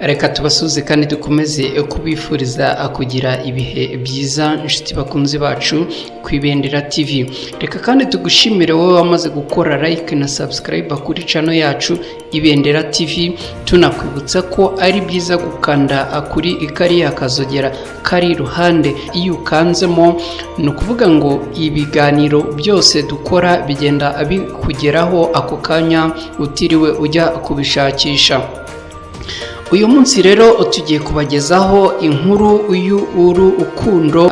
Reka tubasuze kandi dukomeze kubifuriza kugira ibihe byiza, inshuti bakunzi bacu ku Ibendera TV. Reka kandi tugushimire wowe wamaze gukora like na subscribe kuri channel yacu Ibendera TV. Tunakwibutsa ko ari byiza gukanda kuri kariya kazogera kari iruhande. Iyo ukanzemo, ni ukuvuga ngo ibiganiro byose dukora bigenda bikugeraho ako kanya utiriwe ujya kubishakisha. Uyu munsi rero tugiye kubagezaho inkuru y'urukundo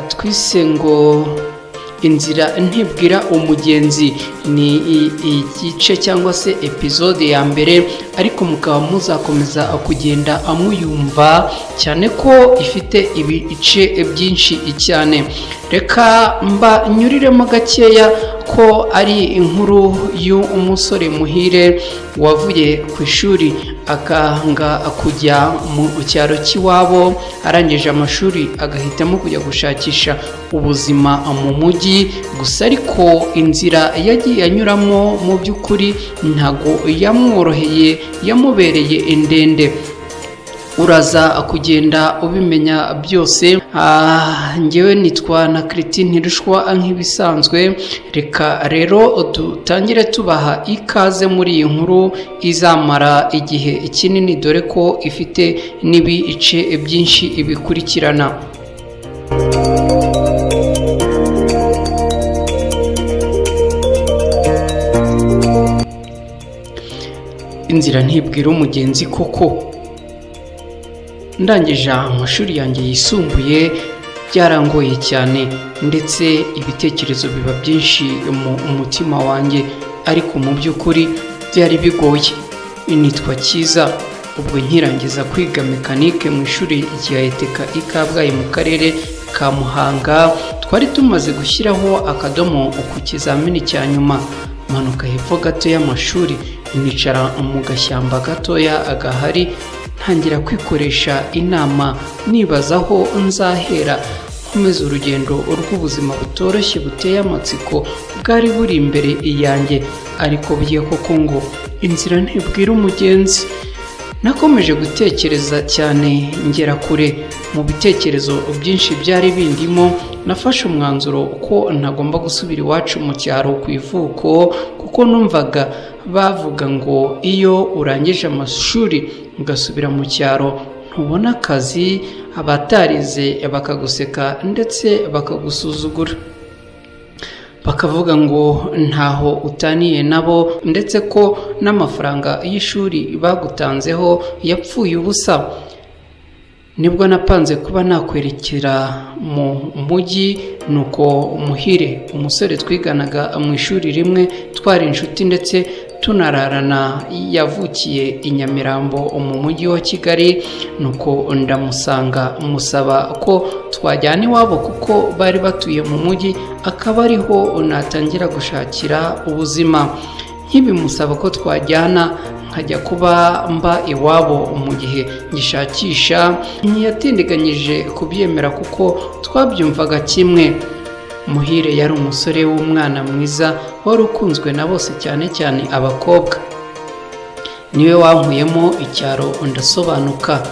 twise ngo "Inzira ntibwira umugenzi". Ni igice cyangwa se episode ya mbere, ariko mukaba muzakomeza kugenda muyumva cyane ko ifite ibice byinshi cyane. Reka mba nyuriremo gakeya ko ari inkuru y'umusore Muhire wavuye ku ishuri akanga kujya mu cyaro cy'iwabo, arangije amashuri agahitamo kujya gushakisha ubuzima mu mujyi. Gusa ariko inzira yagiye anyuramo mu by'ukuri ntago yamworoheye, yamubereye ndende. Uraza kugenda ubimenya byose. Ngewe nitwa na Christine Ntirushwa nk'ibisanzwe. Reka rero dutangire tubaha ikaze muri iyi nkuru izamara igihe kinini, dore ko ifite n'ibice byinshi bikurikirana. Inzira ntibwira umugenzi koko. Ndangije amashuri yanjye yisumbuye byarangoye cyane, ndetse ibitekerezo biba byinshi mu mutima wanjye, ariko mu by'ukuri byari bigoye. Nitwa Cyiza. Ubwo nkirangiza kwiga mekanike mu ishuri rya ETEKA i Kabgayi mu karere ka Muhanga, twari tumaze gushyiraho akadomo ku kizamini cya nyuma. Manuka hepfo gato y'amashuri, nicara mu gashyamba gatoya gahari, ntangira kwikoresha inama, nibaza aho nzahera nkomeza urugendo rw'ubuzima butoroshye, buteye amatsiko, bwari buri imbere yanjye. Ariko bye koko ngo inzira ntibwira umugenzi. Nakomeje gutekereza cyane, ngera kure mu bitekerezo byinshi byari bindimo. Nafashe umwanzuro ko ntagomba gusubira iwacu mu cyaro ku ivuko, kuko numvaga bavuga ngo iyo urangije amashuri ugasubira mu cyaro ntubona akazi, abatarize bakaguseka ndetse bakagusuzugura, bakavuga ngo ntaho utaniye nabo, ndetse ko n'amafaranga y'ishuri bagutanzeho yapfuye ubusa. Nibwo napanze kuba nakwerekera mu mujyi. Nuko Muhire, umusore twiganaga mu ishuri rimwe, twari inshuti ndetse tunararana, yavukiye i Nyamirambo mu mujyi wa Kigali. Nuko ndamusanga, musaba ko twajyana iwabo kuko bari batuye mu mujyi, akaba ariho natangira gushakira ubuzima. Nkibimusaba ko twajyana nkajya kuba mba iwabo mu gihe ngishakisha, ntiyatindiganyije kubyemera kuko twabyumvaga kimwe. Muhire yari umusore w'umwana mwiza wari ukunzwe na bose, cyane cyane abakobwa. Niwe wankuyemo icyaro ndasobanuka.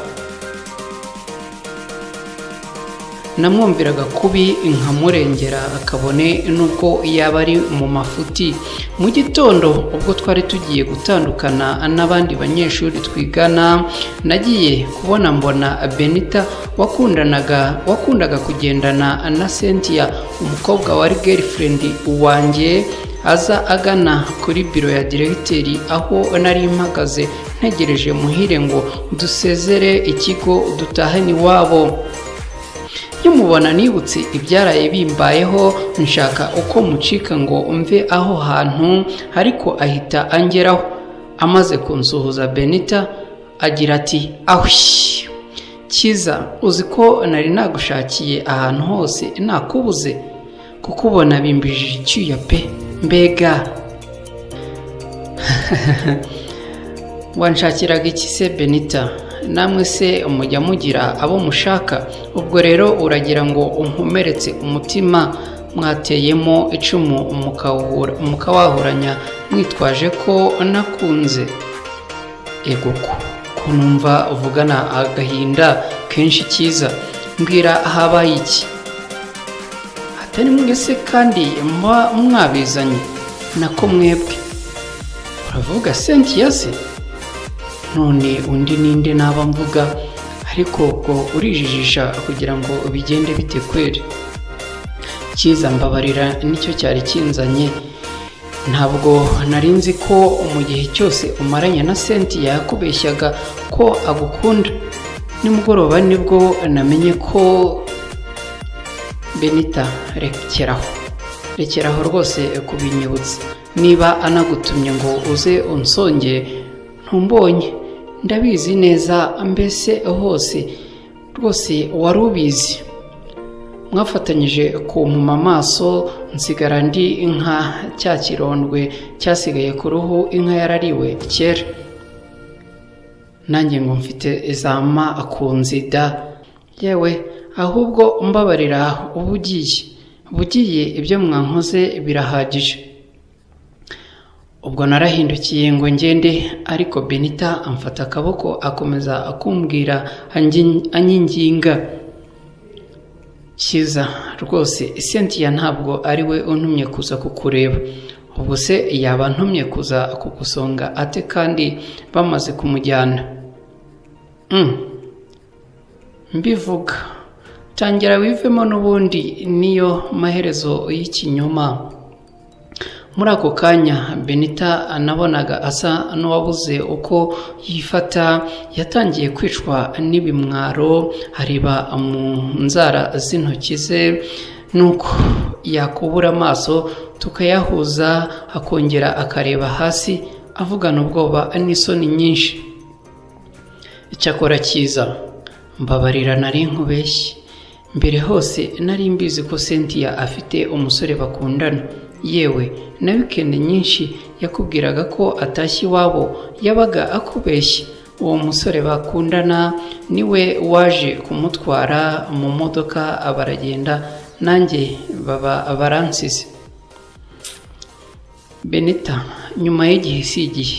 Namwumviraga kubi nkamurengera, akabone nubwo yaba ari mu mafuti. Mu gitondo ubwo twari tugiye gutandukana n'abandi banyeshuri twigana, nagiye kubona mbona Benita wakundaga kugendana na Cynthia, umukobwa wari girlfriend wanjye, aza agana kuri biro ya diregiteri aho nari mpagaze ntegereje Muhire ngo dusezere ikigo dutahane iwabo. Nkimubona nibutse ibyaraye bimbayeho, nshaka uko mucika ngo mve aho hantu, ariko ahita angeraho. Amaze kunsuhuza, Benita agira ati: "Ahwi Cyiza, uzi ko nari nagushakiye ahantu hose nakubuze? Kukubona bimbijije icyuya pe! Mbega wanshakiraga iki se Benita? Namwe se mujya mugira abo mushaka? Ubwo rero uragira ngo unkomeretse umutima mwateyemo icumu mukawahuranya mwitwaje ko nakunze? Ego ko Ko numva uvugana agahinda kenshi Cyiza, mbwira habaye iki? Atari mwese kandi muba mwabizanye, nako mwebwe. Uravuga Cynthia se? None undi ninde naba mvuga? Ariko ubwo urijijisha kugira ngo bigende bite kweri? Cyiza, mbabarira, nicyo cyari kinzanye. Ntabwo nari nzi ko mu gihe cyose umaranye na Cynthia yakubeshyaga ko agukunda. Nimugoroba nibwo namenye ko. Benita, rekeraho, rekeraho rwose kubinyibutsa. Niba anagutumye ngo uze unsonge, ntumbonye, ndabizi neza. Mbese hose rwose wari ubizi? Mwafatanyije kumpuma amaso, nsigara ndi nka cya kirondwe cyasigaye ku ruhu inka yarariwe kera. Nanjye ngo mfite zama akunzi da! Yewe, ahubwo mbabarira uba ugiye, ugiye, ibyo mwankoze birahagije. Ubwo narahindukiye ngo ngende, ariko Benita amfata akaboko, akomeza akumbwira anyinginga. Cyiza, rwose Cynthia ntabwo ari we untumye kuza kukureba. Ubwo se yaba ntumye kuza kugusonga ate kandi bamaze kumujyana? Mbivuga tangira wivemo, n'ubundi niyo maherezo y'ikinyoma. Muri ako kanya Benita nabonaga asa n'uwabuze uko yifata, yatangiye kwicwa n'ibimwaro, areba mu nzara z'intoki ze, nuko yakubura amaso tukayahuza akongera akareba hasi, avugana ubwoba n'isoni nyinshi. Icyakora Cyiza, mbabarira, nari nkubeshye. Mbere hose nari mbizi ko Cynthia afite umusore bakundana. Yewe, na weekend nyinshi yakubwiraga ko atashye iwabo, yabaga akubeshye. Uwo musore bakundana niwe waje kumutwara mu modoka baragenda, nanjye baba baransize. Benita, nyuma y'igihe si igihe,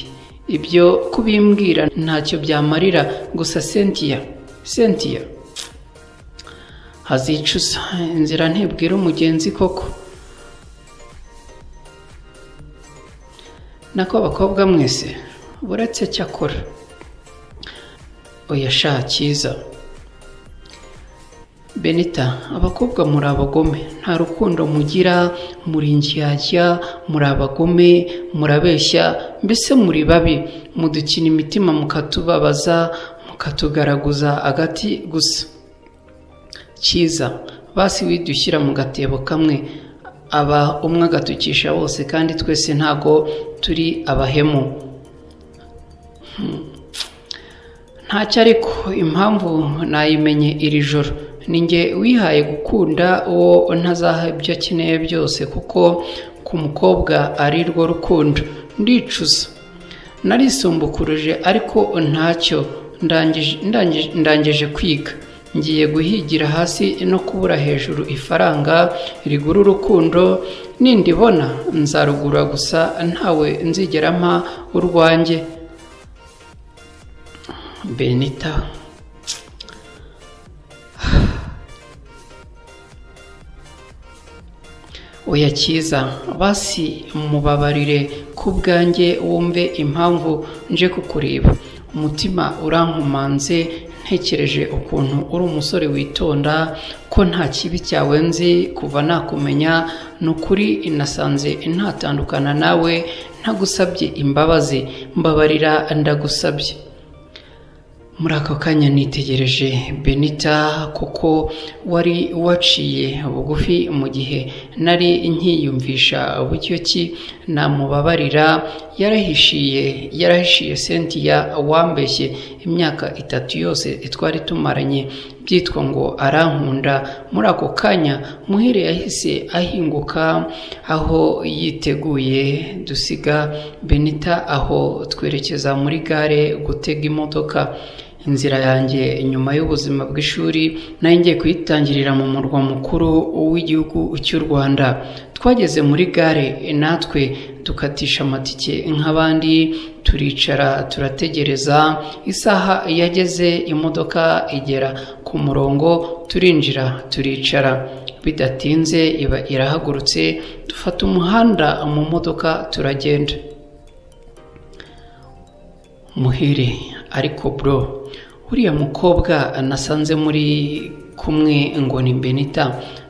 ibyo kubimbwira ntacyo byamarira. Gusa Cynthia, Cynthia azicuza. Inzira ntibwira umugenzi koko. Nako abakobwa mwese buretse. Cyakora oya sha Cyiza. Benita, abakobwa muri abagome, nta rukundo mugira, muri indyarya, muri abagome, murabeshya, mbese muri babi, mudukina imitima, mukatubabaza, mukatugaraguza agati gusa. Cyiza, basi widushyira mu gatebo kamwe, aba umwe agatukisha bose, kandi twese ntago turi abahemu. Ntacyo, ariko impamvu nayimenye iri joro. Ni njye wihaye gukunda uwo ntazaha ibyo akeneye byose, kuko ku mukobwa ari rwo rukundo. Ndicuza, narisumbukuruje, ariko ntacyo. Ndangije kwiga, ngiye guhigira hasi no kubura hejuru ifaranga rigura urukundo. Nindibona nzarugura, gusa ntawe nzigera mpa urwanjye. Benita, oya Cyiza, basi mubabarire ku bwanjye, wumve impamvu nje kukureba. Umutima urankomanze ntekereje ukuntu uri umusore witonda, ko nta kibi cyawe nzi kuva nakumenya. Ni ukuri nasanze ntatandukana nawe ntagusabye imbabazi. Mbabarira, ndagusabye. Muri ako kanya nitegereje Benita, kuko wari waciye bugufi mu gihe nari nkiyumvisha buryo ki namubabarira. Yarahishiye, yarahishiye Cynthia wambeshye imyaka 3 yose twari tumaranye, byitwa ngo arankunda. Muri ako kanya Muhire yahise ahinguka aho yiteguye, dusiga Benita aho twerekeza muri gare gutega imodoka. Inzira yanjye nyuma y'ubuzima bw'ishuri nari ngiye kuyitangirira mu murwa mukuru w'igihugu cy'u Rwanda. Twageze muri gare natwe dukatisha amatike nk'abandi, turicara turategereza. Isaha yageze imodoka igera ku murongo, turinjira turicara. Bidatinze iba irahagurutse, dufata umuhanda mu modoka turagenda. Muhire: ariko bro, uriya mukobwa nasanze muri kumwe ngo ni Benita,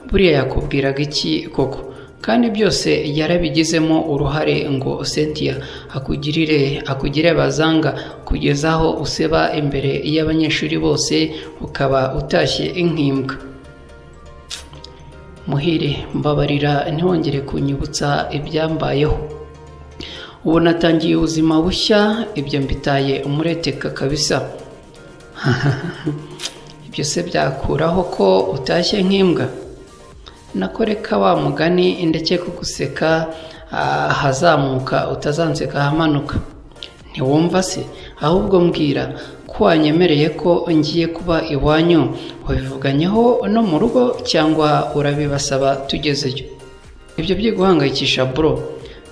buriya yakubwiraga iki koko? Kandi byose yarabigizemo uruhare ngo Cynthia akugire bazanga, kugeza aho useba imbere y'abanyeshuri bose, ukaba utashye nk'imbwa. Muhire: mbabarira, ntiwongere kunyibutsa ibyambayeho. Ubu natangiye ubuzima bushya, ibyo mbitaye umureteka kabisa. Ibyo se byakuraho ko utashye nk'imbwa? Nakoreka wa mugani, ndeke kuguseka ahazamuka utazanseka ahamanuka. Ntiwumva se? Ahubwo mbwira, ko wanyemereye ko ngiye kuba iwanyu, wabivuganyeho no mu rugo cyangwa urabibasaba tugezeyo? Ibyo byiguhangayikisha bro,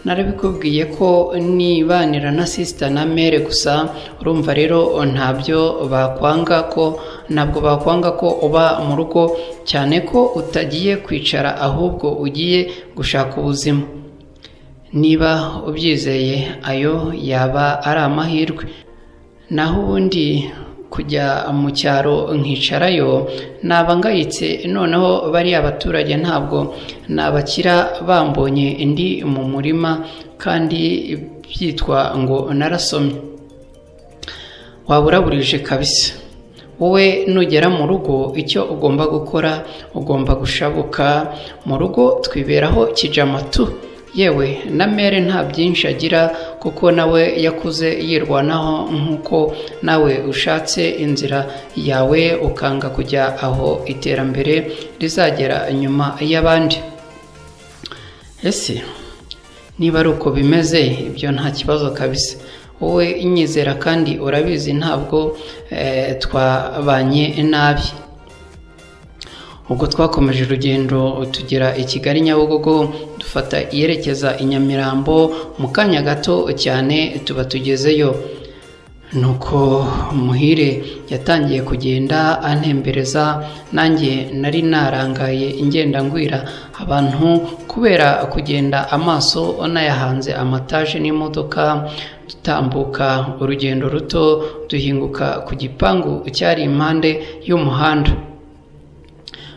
narabikubwiye ko nibanira na sister na mère gusa. Urumva rero ntabyo bakwanga ko, ntabwo bakwanga ko uba mu rugo, cyane ko utagiye kwicara ahubwo ugiye gushaka ubuzima. Niba ubyizeye, ayo yaba ari amahirwe. Naho ubundi kujya mu cyaro nkicarayo naba ngayitse. Noneho bariya abaturage ntabwo nabakira bambonye ndi mu murima kandi byitwa ngo narasomye. Waba uraburije kabisa. Wowe nugera mu rugo, icyo ugomba gukora, ugomba gushabuka. Mu rugo twiberaho kijama tu. Yewe na mère nta byinshi agira, kuko nawe yakuze yirwanaho nk'uko nawe ushatse inzira yawe ukanga kujya aho iterambere rizagera nyuma y'abandi. Ese niba ari uko bimeze, ibyo nta kibazo kabisa. Wowe inyizera kandi urabizi ntabwo twabanye nabi. Ubwo twakomeje urugendo tugera i Kigali Nyabugogo, dufata iyerekeza i Nyamirambo. Mu kanya gato cyane tuba tugezeyo. Nuko Muhire yatangiye kugenda antembereza, nanjye nari narangaye ingenda ngwira abantu kubera kugenda amaso nayahanze amataje n'imodoka. Dutambuka urugendo ruto duhinguka ku gipangu cyari impande y'umuhanda.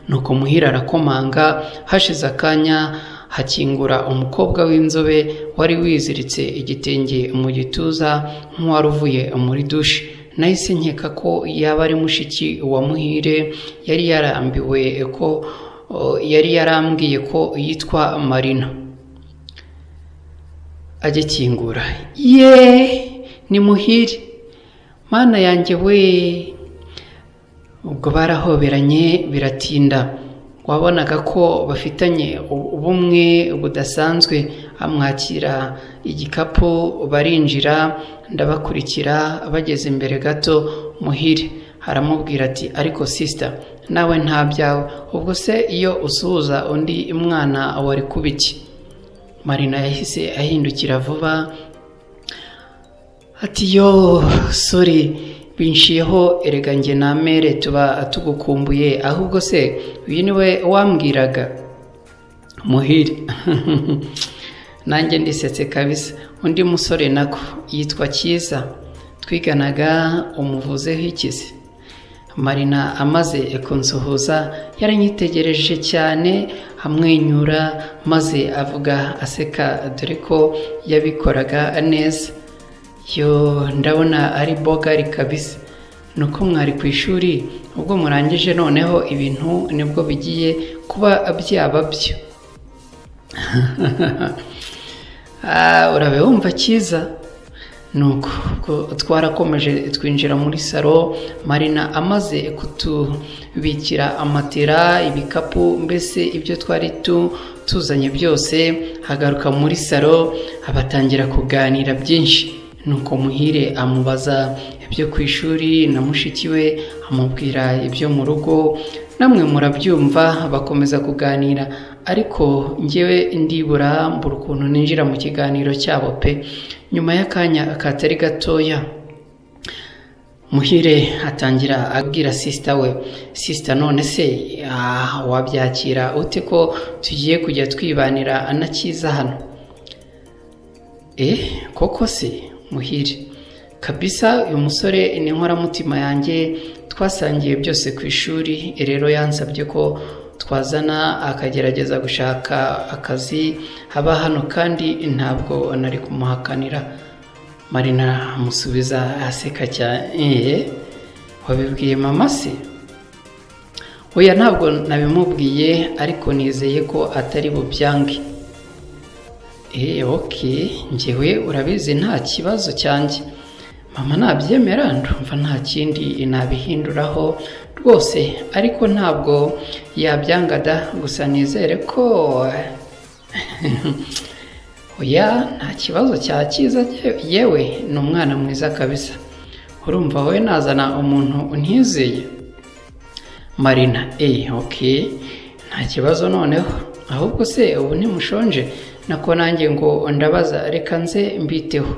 Nuko Muhire arakomanga. Hashize akanya hakingura umukobwa w'inzobe wari wiziritse igitenge mu gituza nk'uwari uvuye muri dushe. Nahise nkeka ko yaba ari mushiki wa Muhire. Yari yarambiwe ko yari yarambwiye ko yitwa Marina. Agikingura, ye, ni Muhire! Mana yanjye we! Ubwo barahoberanye biratinda, wabonaga ko bafitanye ubumwe budasanzwe. Amwakira igikapu barinjira, ndabakurikira. Bageze imbere gato, Muhire aramubwira ati: "Ariko sister, nawe nta byawe. Ubwo se iyo usuhuza undi mwana wari kuba iki?" Marina yahise ahindukira vuba ati: "Yo, sorry, binshiyeho. Erega njye na mère tuba tugukumbuye. Ahubwo se uyu niwe wambwiraga?" Muhire: nanjye ndisetse kabisa. Undi musore nako yitwa Cyiza twiganaga, umuvuzeho ikizi? Marina amaze kunsuhuza yaranyitegereje cyane, amwenyura, maze avuga aseka, dore ko yabikoraga neza: "Yo, ndabona ari bogari kabisa. Nuko mwari ku ishuri, ubwo murangije noneho ibintu nibwo bigiye kuba byaba byo. Urabe wumva Cyiza." Nuko twarakomeje twinjira muri salo. Marina amaze kutubikira amatera, ibikapu, mbese ibyo twari tuzanye byose, hagaruka muri salo abatangira kuganira byinshi. Nuko Muhire amubaza ibyo ku ishuri na mushiki we amubwira ibyo mu rugo, namwe murabyumva. Bakomeza kuganira, ariko njyewe ndibura, mbura ukuntu ninjira mu kiganiro cyabo pe. Nyuma y'akanya katari gatoya, Muhire atangira abwira sister we: "Sister, none se wabyakira ute ko tugiye kujya twibanira na Cyiza hano?" "Eh, koko se Muhire?" "Kabisa, uyu musore ni inkoramutima yanjye, twasangiye byose ku ishuri. Rero yansabye ko twazana akagerageza gushaka akazi haba hano, kandi ntabwo nari kumuhakanira." Marina amusubiza aseka cyane: "Eee, wabibwiye mama se?" "Oya, ntabwo nabimubwiye, ariko nizeye ko atari bubyange." "Eee, okay, njyewe urabizi nta kibazo cyanjye. Mama nabyemera ndumva nta kindi nabihinduraho rwose, ariko ntabwo yabyanga da. Gusa nizere ko oya, nta kibazo cya Cyiza, yewe ni umwana mwiza kabisa. Urumva wowe nazana umuntu untizeye?" Marina: "Eee, okay, nta kibazo noneho. Ahubwo se ubu ntimushonje? Nako nanjye ngo ndabaza, reka nze mbiteho."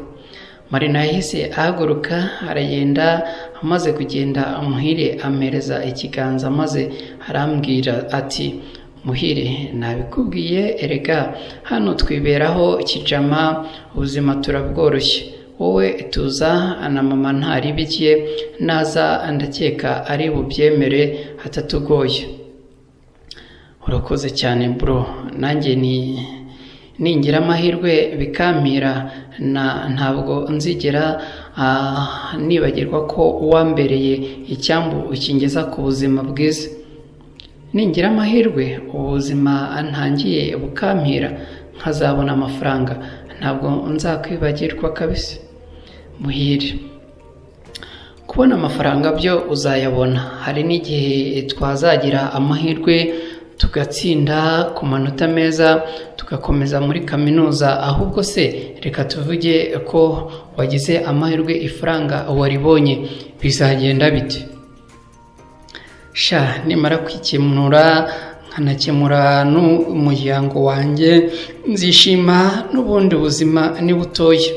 Marina yahise ahaguruka aragenda. Amaze kugenda, Muhire ampereza ikiganza maze arambwira ati: "Muhire, nabikubwiye erega, hano twiberaho kijama, ubuzima turabworoshye. Wowe tuza na mama ntaribikiye, naza ndakeka ari bubyemere hatatugoye." "Urakoze cyane bro, nanjye ni ningira amahirwe bikampira na ntabwo nzigera nibagirwa ko uwambereye icyambu ukingeza ku buzima bwiza. Ningira amahirwe ubuzima ntangiye bukampira, nkazabona amafaranga, ntabwo nzakwibagirwa kabisa." "Muhire, kubona amafaranga byo uzayabona. Hari n'igihe twazagira amahirwe tugatsinda ku manota meza, tugakomeza muri kaminuza. Ahubwo se reka tuvuge ko wagize amahirwe ifaranga waribonye, bizagenda bite?" "Sha, nimara kwikemura nkanakemura n'umuryango wanjye nzishima, n'ubundi buzima ni butoya."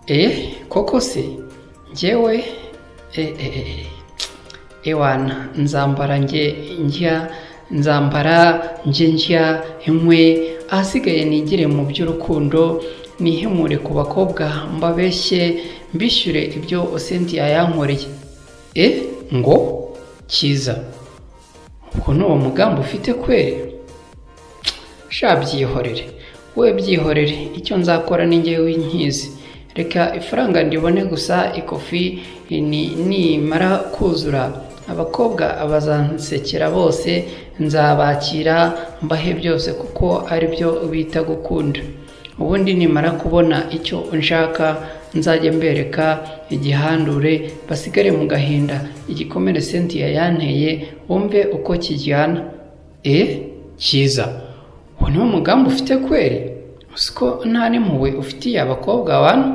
"Eh, koko se? Njyewe ewana nzambara njye njya nzambara njye njya inkwe, ahasigaye nigire mu by'urukundo, nihimure ku bakobwa, mbabeshye mbishyure ibyo Cynthia yankoreye." "E, ngo Cyiza, ubwo ni uwo mugambi ufite kweri?" "Sha, byihorere we, byihorere. Icyo nzakora ni njyewe nkizi. Reka ifaranga ndibone gusa, ikofi ni nimara kuzura, abakobwa bazansekera bose, nzabakira mbahe byose kuko ari byo bita gukunda. Ubundi nimara kubona icyo nshaka nzajya mbereka igihandure, basigare mu gahinda. Igikomere Cynthia yanteye wumve uko kijyana." "E, Cyiza, uwo niwo mugambi ufite kweri? Uziko nta n'impuhwe ufitiye abakobwa bano?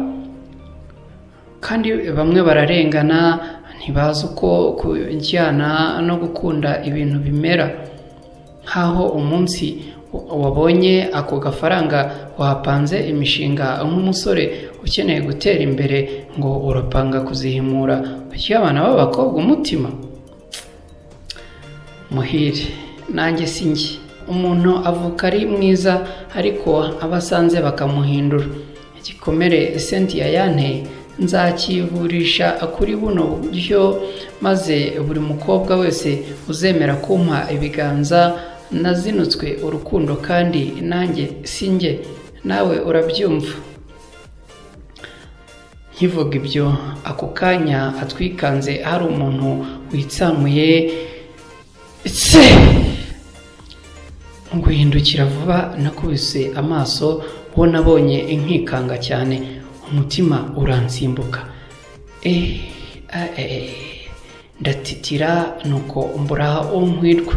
Kandi bamwe bararengana, ntibazi uko kujyana no gukunda ibintu bimera. Nk'aho umunsi wabonye ako gafaranga wapanze imishinga nk'umusore ukeneye gutera imbere, ngo urapanga kuzihimura ushyire abana b'abakobwa umutima." "Muhire, nanjye si njye. Umuntu avuka ari mwiza, ariko abo asanze bakamuhindura. Igikomere Cynthia yanteye nzakivurisha kuri buno buryo, maze buri mukobwa wese uzemera kumpa ibiganza. Nazinutswe urukundo kandi nanjye si njye, nawe urabyumva." Nkivuga ibyo, ako kanya atwikanze hari umuntu witsamuye se. Mu guhindukira vuba nakubise amaso uwo nabonye nkikanga cyane, umutima uransimbuka, ndatitira, nuko mbura aho nkwirwa.